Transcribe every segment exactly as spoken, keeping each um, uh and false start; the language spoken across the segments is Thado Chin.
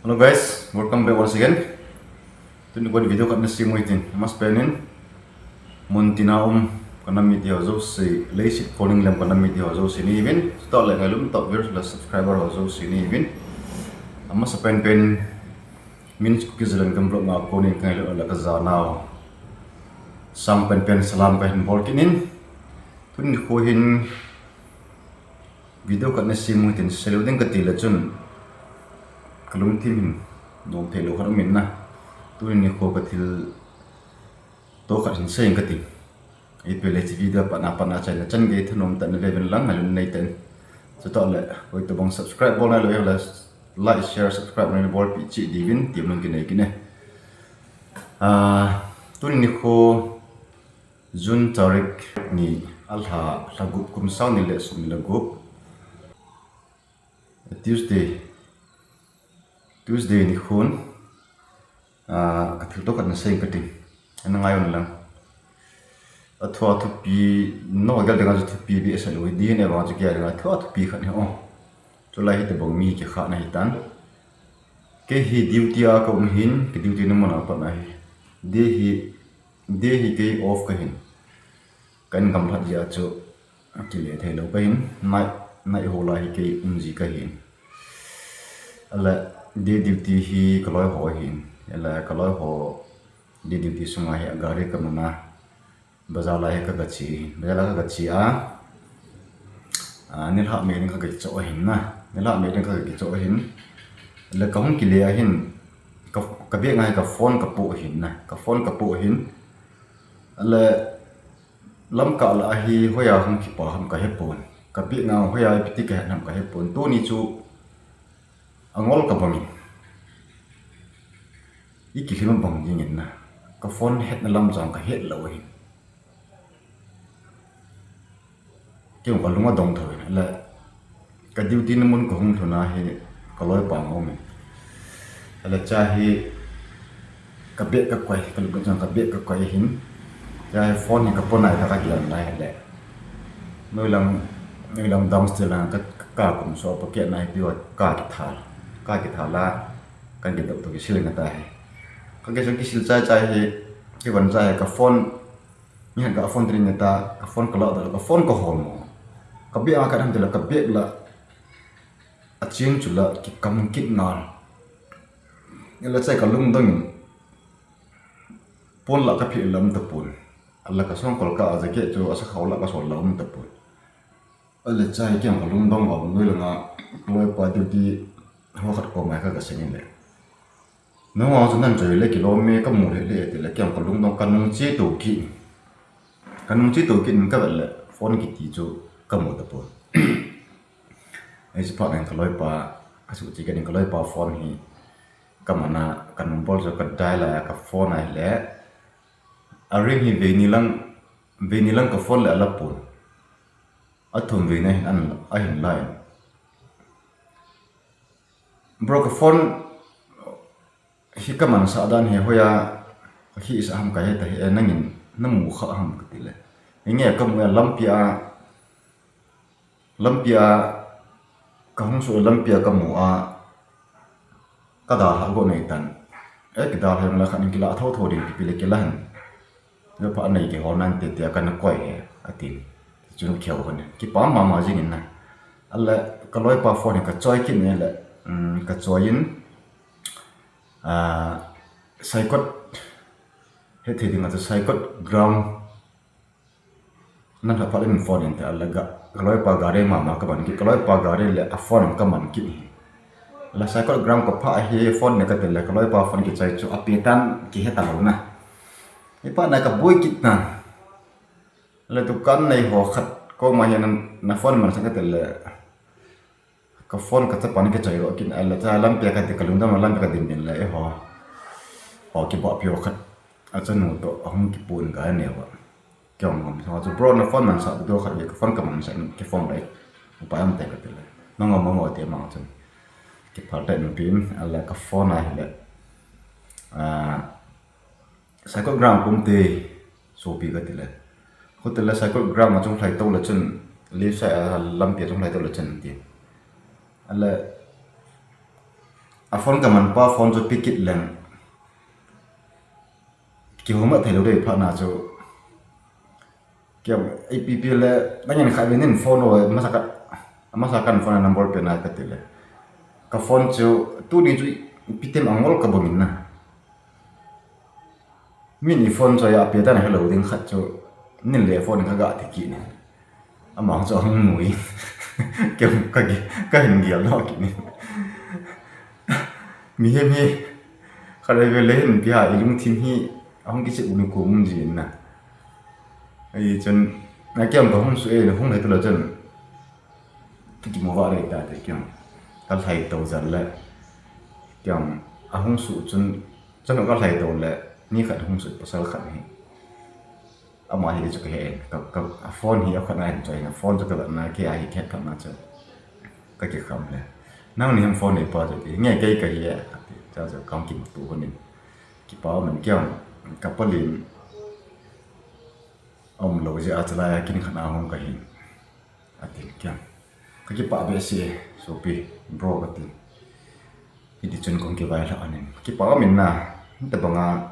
Hello guys, welcome back once again. Tuni kon video khat na sem u hitin, amasapen in mun tina um kanam mite ho jouse, leiset koning lem kanam mite ho jouse nahiuvin, chutah le ngailutna tah viewers le subscriber ho jouse nahiuvin. Amasapen pen min Kuki Zalengam vlog a konin kangailutna le kajanau sangpen pen salam kahin bol kit in. Tuni nikho hin video khat na sem u hitin, seilou ding kati le chun kalungthim hin nom theilou khat umin na. Tuni nikho kathil toh khat hin seiyin kati. Ipi le hiche video patna patna achaina chan gei thanom tah in naveuvin lang, ngailutna neitah in. Chutah le hoitobang subscribe bol nailou ahile like, share, subscribe neibolpeh cheh diuvin ti um lang kinei kit e. Ah, tuni nikho June tarik ni, alha, lha gup, kum sang ni le som ni le gup, Tuesday, Tuesday nikhon, ah, kathil toh khat na seiyin kati. Ana ngai un lang. Athua thupi, nagel dinga chu thupi behseh lou hi, dihna vang chu kei dinga thua thupi khat ahi o. Chulai hitobang mi kikhahna ahitan. Kei hi duty a kaum ahin, ka duty na mun a pat ahi. Day hi, day hi kei off kahin. Ka income lhah jeh a chu kile theilou kahin, night, night ho lai hi kei um ji kahin. Ahile day duty hi kaloi ho ahin. Ahile kaloi ho day duty sunga hi agari kamana. Bazar lai hi kagache, bazar lai kagache a, ah, nilhah me ding kagakichoh ahin na, nilhah me ding kagakichoh ahin. Le kahung kile ahin, ka, ka bag a hi ka phone kapoh ahin na, ka phone kapoh ahin. Le lamkah lah a hi hoiya hung kipa ham kahepon, ka bag a hoiya ipi ti kahet ham kahepon. Tuni chu angol kabang in, ikilhem abang ding in na, ka phone hetna lam jong kahet lou ahin. Kei jong kalung adong thou in, ahile ka duty na mun kahung lhun a hi kaloipa aumin. Ahile cha hi ka bag kakoi, kalung kachang ka bag kakoi ahin. Cha hi phone hi kapoh nai tah kagel nai ahile, noilang, noilang downstairs lang ka, ka, kakum so pocket na hi pi a kakithal, kakithal a, kakidoh toh kisil ngai tahi. Kakisil, kisil chai chai hi, kivon chai hi ka phone, mi khat ka phone teni ngai ta, ka phone kalah doh, ka phone kahol mo. Ka bag a kahet ham tile ka bag lah a cheng chu lah kikam kit ngal. Ahile chai kalungdong in, pon lah kaphe lah um tapon. Ahile ka songkol ka jacket chu asakhao lah kasol lah um tapon. Ahile chai kei jong kalungdong a, noilang a kaloipa duty ho khat koma hi kagasei in le, nangho chu nan choi le kilom e, kamu lheh lheh e tile kei jong kalungdong, kanung che tou kit, kanung che tou kit in kavet le phone kiti chu kamu tapon. Hiche phat in kaloipa, kasuhchet kit in kaloipa phone hi kamana, kanung bol chu kadial a, ka phone ahile aring hi veini lang, veini lang ka phone le alapon. Athum veina hin an, ahin la in, bro, ka phone hi kamansah dan hi hoiya kakhisah ham kahet ahi e, nangin namu kha ham katile, inge kamu e, lampi a, lampi a kahung suh lampi a kamu a, kadalhah got neitan. E, kidalhah jongle khat in kilah thotho ding, ipi le kilah in, jopha anei kihol nante tia kana koi e, atin. Chun kihou hon in kipa mama jing in na. Ahile kaloipa phone hi kachoi kit in le, um, kachoi in, ah, Saikot, hethei dinga chu Saikot ground, nan lhah phat le min phone inte, ahile ga, kaloipa gari mama kaman kit, kaloipa gari le a phone kaman kit hi. Ahile Saikot ground kaphah hi phone ne katile kaloipa phone kichoi chu apetan kihe talou na. Hipa na kaboi kit tan. Ahile dukan nei ho khat koma hi na, na phone mansah katile, ka phone kachapa in kichoi ro kit in, ahile cha lampi a kati, kalungdong a lampi a kadin din le eiho, ho kibahpi ho khat, achanu toh ahung kipu in ga aneo a. Kei jong ngam sa chu, bro, na phone mansah diu khat ve, ka phone kamansah in, kiphone dai, upai um te katile, nangho mangho ti mang chun, kiphal tah in umpi in, ahile ka phone ahile, ah, Saikot ground kum te, sopi katile, khutile Saikot ground a chung lhai tou le chun, left side a lampi a chung lhai tou le chun ti. Ahile A phone kaman pa phone chu pick it leng. Kihoumat thei lou dei phat na chu. Kiam, A P P le, nangin khat venin phone o, masa ka, masa kan phone a number pe na kati le. Ka phone chu, tuni chu ipi tem angol kabang in na. Min i phone chu a pe dan hello ding khat chu, nin le phone ka ga ti kit ni. Ama chu ahung nui. Kiam ka gi, ka hin gel no kit ni. Mihem hi, khat veve le hin pi ha, i lungthim hi, ahung kichep u ni kum um jin na. Ahi chun, na kiam ka hung su e, na hung le tu la chun. Ki kimu va le ta te kiam. Ka lhai to jal le. Kiam, ahung su chun, chun ka lhai to le, ni khat hung su pasal khat hi. Ama hi chu ka he, ka, ka, a phone hi a khat na hin chu, a phone chu ka la na, ke a hi khat khat na chu. Ka kikham le. Nang ni ham phone nei pa chu ti, nge kei ka hi e, ka ti, cha chu ka hung kimu tu hon in. Kipa man kiam, ka palin, um lou jeh a chalai a kin khat na hung ka hin. A tin kiam. Ka kipa behseh, sopi, bro ka tin. Hiti chun kong kivai lha anin. Kipa min na, ta banga,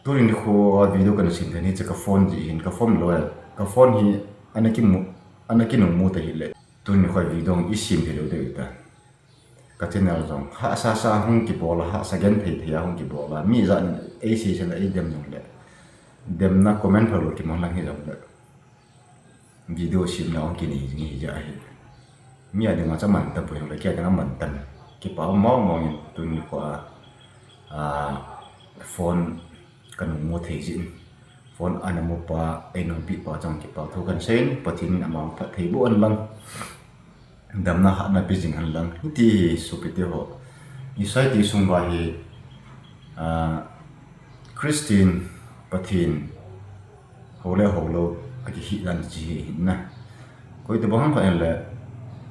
Tuni nikho a video kana sem thei ni chu ka phone ji hin, ka phone lou e. Ka phone hi ana kimu, ana kinung mu ta hile. Tuni nikho a video i sem thei lou deu ta. Ka channel jong hahsa sa hung kibol a, hahsa genthei thei a hung kibol a. Mi ijat in ei sei sei na ei dem jong le. Demna comment phalou kimang lang hi jong le. Video semna hung kinei jing hi jeh ahi. Mi a dinga chu aman tapoi, le kei a dinga aman tan. Kipa um mong mong in tuni nikho a, a, phone ka nung mu thei jin. Phone ana mu pa, ei nungpi pa chang kipa thu kan sei in, Pathen in ama phatthei boh hen lang. Damna hatna pe jing hen lang. Hiti hi sopi te ho. I society sung uva hi, a, Christian, Pathen, hou le hou lou, a kihi dan chi hi hin na. Koi tabang ham khat in le,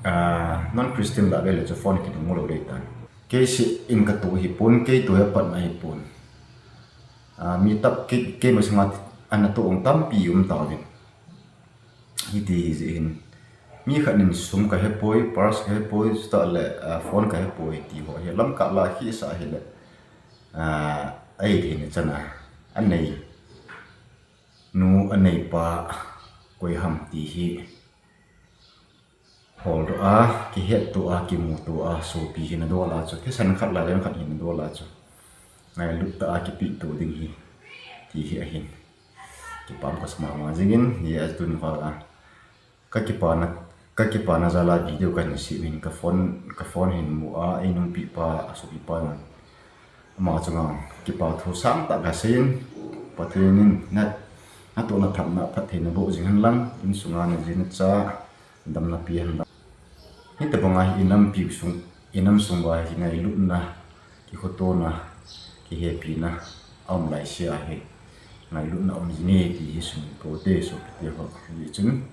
a, non-Christian lah le le chu phone kinung mu lou dei tan. Kei seh in ka tu hi pon, kei tu hi a patna hi pon. A, mi tap kei, kei masanga ana tu ong tampi um ta vin. Hiti hi jeh hin. Mi khat in sum ka he poi, purse ka he poi, chutah le, a, phone ka he poi, ti ho hi lam kah la khi sa hi le. A, ei thei na chan a. A nei. Nu a nei pa koi ham ti hi. Hol to a, kihet to a, kimu to a, sopi hi na dol a chu. Thisan khat la, jang khat hi na dol a chu. Ngailut ta a, kipi to ding hi. Ti hi ahin. Kipam ka sa mama jingin, hi a tun kha a. Ka kipana, ka kipana jal a video ka hin sem hin ka phone, ka phone hin mu a, ei nungpi pa, a sopi pa jong. Ama chunga kipa thu sangtah ka sei in, Pathen in na, na tohna thapna phatthei na boh jing hen lang, insunga na ji na cha, damna pe hen lang. Hitabanga hi inampi sung, inam sung uva hi ngailutna, kikhotona, kihepina, a um lai sia hi. Ngailutna um jing e ti hi sum po te, sopi te ho. Hichun,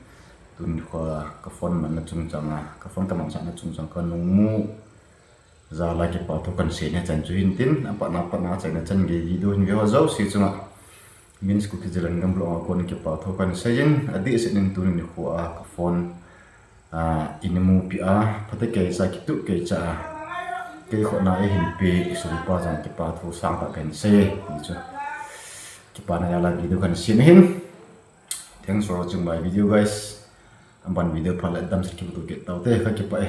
tun kho ka phone manna chungchang a, ka phone ka mansahna chungchang ka nung mu jal a kipa thu kan sei na chan chu hin tin, a patna, patna a chaina chan gei video hin ve ho jouse chunga. Min School Kijalan Gambulong a kon kipa thu kan sei in, a deh set in tuni nikho a ka phone, a, in mupi a, phatecha kituh keicha a, kei khona ei hin pe, i sopi pa jong kipa thu sangtah kan sei, ti chu. Kipana jal a video kan sem hin. Thanks for watching my video, guys. Aban video phat le damsel kimuto kit taute, ka kipah e.